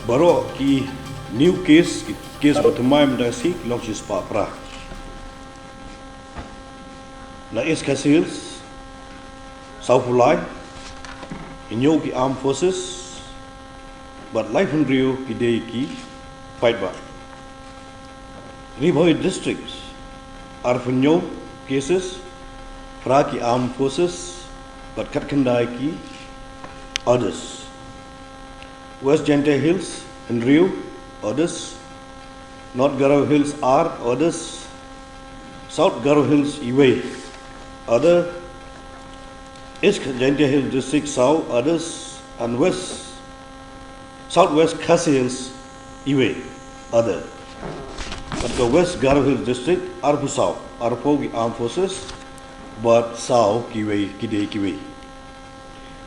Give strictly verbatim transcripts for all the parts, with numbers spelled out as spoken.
Baroh ki new case, ki case ba thymmai mynta ka sngi ki long shispah phra. Na East Khasi Hills, sawphew lai, hynñiew ki armed forces, bad laiphew hynriew ki dei ki paidbah. Ri Bhoi District, arphew hynñiew cases, phra ki armed forces, bad khatkhyndai ki others. West Jaintia Hills, hynriew, others. North Garo Hills, ar, others. South Garo Hills, iwei, other. East Jaintia Hills District, saw, others. And West, South West Khasi Hills, iwei, other. Bad ka West Garo Hills District, arphew saw, arphew ki armed forces, bad saw kiwei, ki dei kiwei.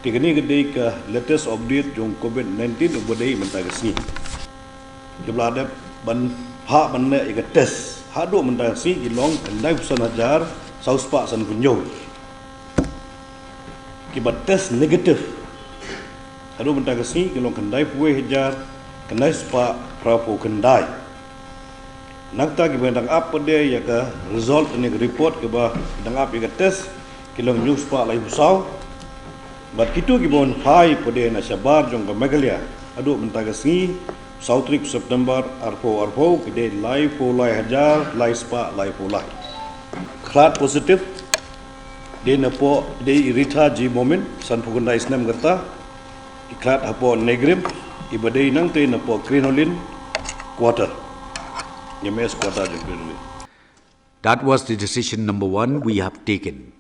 Te kane ka dei ka latest update jong COVID nineteen uba dei mynta ka sngi. Kiba la dep ban phah ban leh ïa ka test haduh mynta ka sngi ki long khyndaiphew san hajar saw spah sanphew hynñiew. Kiba test negative haduh mynta ka sngi ki long khyndaiphew wei hajar khyndai spah phraphew khyndai. Nangta kiba dang ap pat de ïa ka result ne ka report kiba dang ap ïa ka test ki long hynñiew spah laiphew saw. Bad kito kiba wan phai pat de na shabar jong ka Meghalaya haduh mynta ka sngi, saw tarik September arphew arphew, ki dei laiphew lai hajar lai spah laiphew lai. Khlad positive dei na poh, dei i Rita G Momin, sanphew khyndai snem ka rta, i khlad hapoh Negrim, iba dei nangtei na poh Crinoline Quarter. Ïa M S Quarter jong Crinoline. That was the decision number one we have taken.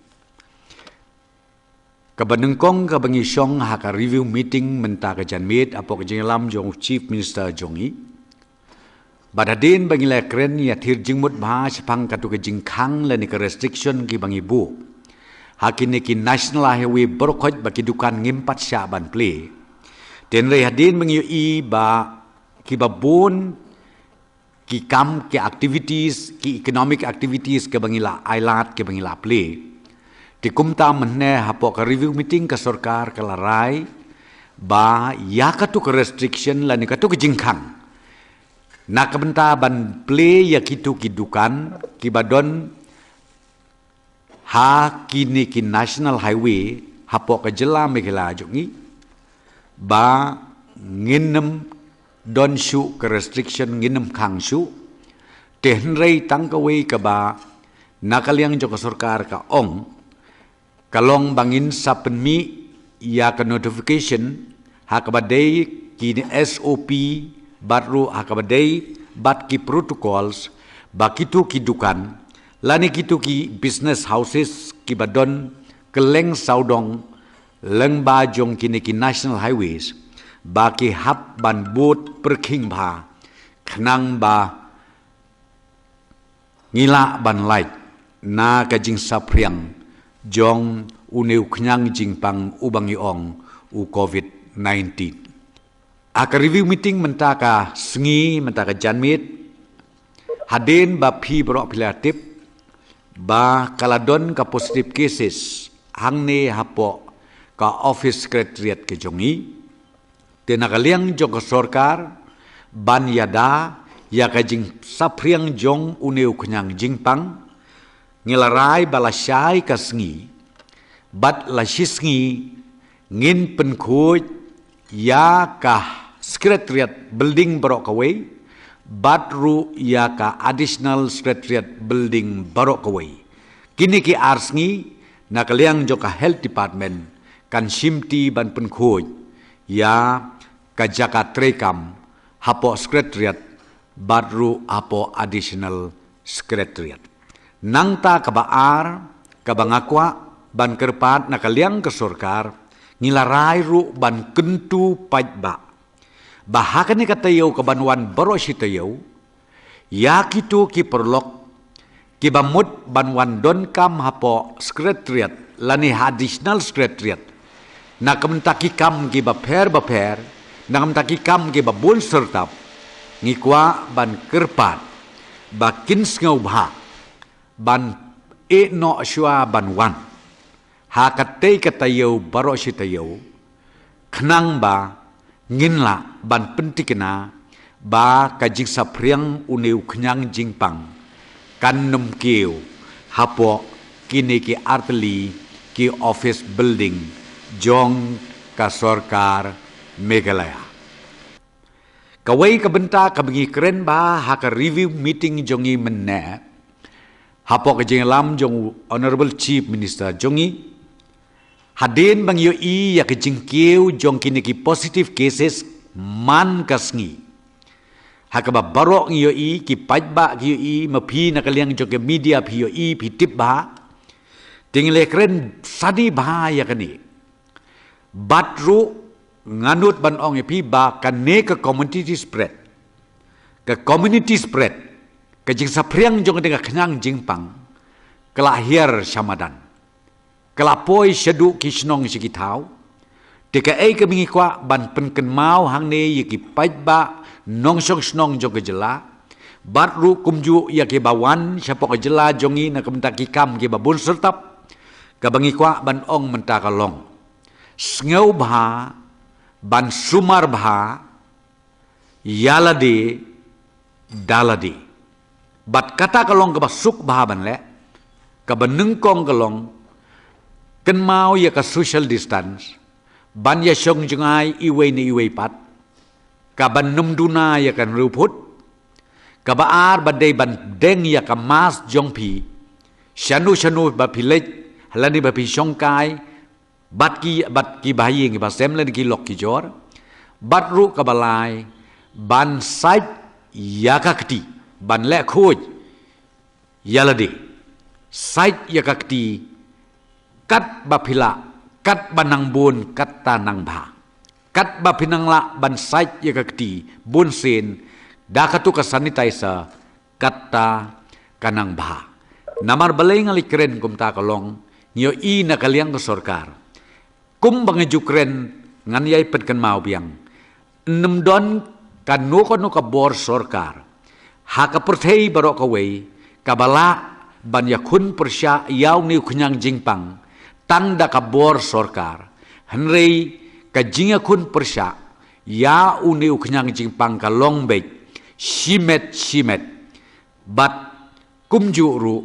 Kaba nyngkong kaba ngi shong ha ka review meeting mynta ka janmiet hapoh ka jingïalam jong u Chief Minister jong ngi. Bad hadien ba ngi la kren ïathir jingmut bha shaphang katu ka jingkhang lane ka restriction kiba ngi buh ha kine ki national highway baroh khoit ba ki dukan ngim pat shah ban plie. Te hynrei hadien ba ngi ïohi ba kiba bun ki kam, ki activities, ki economic activities kiba ngi la ailad, kiba ngi la plie. Te kumta mynne hapoh ka review meeting ka sorkar ka la rai ba ïa katu ka restriction lane katu ka jingkhang na ka bynta ban plie ïa kitu ki dukan kiba don ha kine ki national highway hapoh ka jylla Meghalaya jong ngi, ba ngin ym don shuh ka restriction, ngin ym khang shuh. Te hynrei tang kawei kaba na ka liang jong ka sorkar ka ong, ka long ba ngin sa pynmih ïa ka notification ha kaba dei ki S O P bad ruh ha kaba dei bad ki protocols ba kitu ki dukan lane kitu ki business houses kiba don kylleng sawdong lyngba jong kine ki national highways ba ki hap ban bud pyrkhing bha khnang ba ngi lah ban lait na ka jingsaphriang jong une u khñiang jingpang uba ngi ong u COVID nineteen. Ha ka review meeting mynta ka sngi, mynta ka janmiet, hadien ba phi baroh phi la tip ba ka la don ka positive cases hangne hapoh ka office secretariat ka jong ngi. Te na ka liang jong ka sorkar ban ïada ïa ka jingsaphriang jong une u khñiang jingpang, ngi la rai ba lashai ka sngi bad la shi sngi ngin pynkhuid ïa ka secretariat building baroh kawei bad ruh ïa ka additional secretariat building baroh kawei. Kine ki ar sngi na ka liang jong ka health department kan shimti ban pynkhuid ïa ka jaka treikam hapoh secretariat bad ruh hapoh additional secretariat. Nangta kaba ar kaba nga kwah ban kyrpad na ka liang ka sorkar, ngi la rai ruh ban kyntu paidbah ba ha kane ka taïew kaban wan baroh shi taïew, ïa kitu ki paralok kiba mut ban wan donkam hapoh secretariat lane ha additional secretariat na ka bynta ki kam kiba pher bapher, na ka bynta ki kam kiba bun syrtap, ngi kwah ban kyrpad ba kin sngewbha ban ïeh noh shuwa ban wan ha katei ka taïew baroh shi taïew, khnang ba Ngin lah ban pyntikna ba ka jingsaphriang une u khñiang jingpang kan nym kiew hapoh kine ki artylli ki office building jong ka sorkar Meghalaya. Kawei ka bynta kaba ngi kren bha ha ka review meeting jong ngi mynne, hapoh ka jingïalam jong u Honorable Chief Minister jong ngi, hadien ba ngi ïohi ïa ka jingkiew jong kine ki positive cases man ka sngi. Ha kaba baroh ngi ïohi, ki paidbah ki ïohi, ma phi na ka liang jong ka media phi ïohi, phi tip bha. Te ngi la kren sani bha ïa kane. Bad ruh nga nud ban ong ïa phi ba kane ka community spread, ka community spread, ka jingsaphriang jong kane ka khñiang jingpang, ka la hiar sha madan, ka la poi shaduh ki shnong sha ki thaw. Te kaei kaba ngi kwah ban pynkynmaw hangne ïa ki paidbah nongshong shnong jong ka jylla, bad ruh kumjuh ïa kiba wan shapoh ka jylla jong ngi na ka bynta ki kam kiba bun syrtap, kaba ngi kwah ban ong mynta ka long: Sngewbha ban sumar bha, ïa lade da lade. Bad kata ka long kaba suk bha ban leh. Kaba nyngkong ka long, kynmaw ïa ka social distance, ban ïashong jngai iwei na iwei pat, kaban nym duna ïa ka hynriew phut. Kaba ar, ba dei ban deng ïa ka mask jong phi shano shano ba phi leit lane ba phi shongkai, bad ki, bad kiba ha ïing ba sem lane ki lok ki jor. Bad ruh kaba lai, ban sait ïa ka kti, ban leh khuid ïa lade. Sait ïa ka kti katba phi lah, katba nang bun katta nang bha. Katba phi nang lah ban sait ïa ka kti bunsien da katu ka sanitizer, katta ka nang bha. Namar balei nga la kren kumta ka long, ngi ïohi na ka liang ka sorkar, kumba nga ju kren, ngan ïai pynkynmaw biang, ym don kano kano ka bor sorkar ha ka pyrthei baroh kawei kaba lah ban ïakhun pyrshah ïa une u khñiang jingpang tang da ka bor sorkar. Hynrei ka jingïakhun pyrshah ïa une u khñiang jingpang ka long beit shimet shimet. Bad kumjuh ruh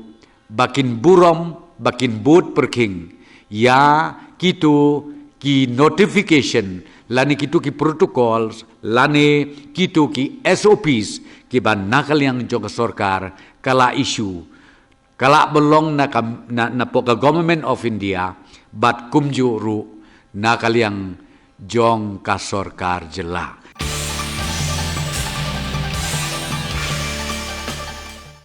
ba kin burom, ba kin bud pyrkhing ïa kitu ki notification lane kitu ki protocols lane kitu ki S O Ps kiba na ka liang jong ka sorkar ka la issue, ka la ba long na ka, na, napoh ka Government of India, bad kumjuh ruh na ka liang jong ka sorkar jylla.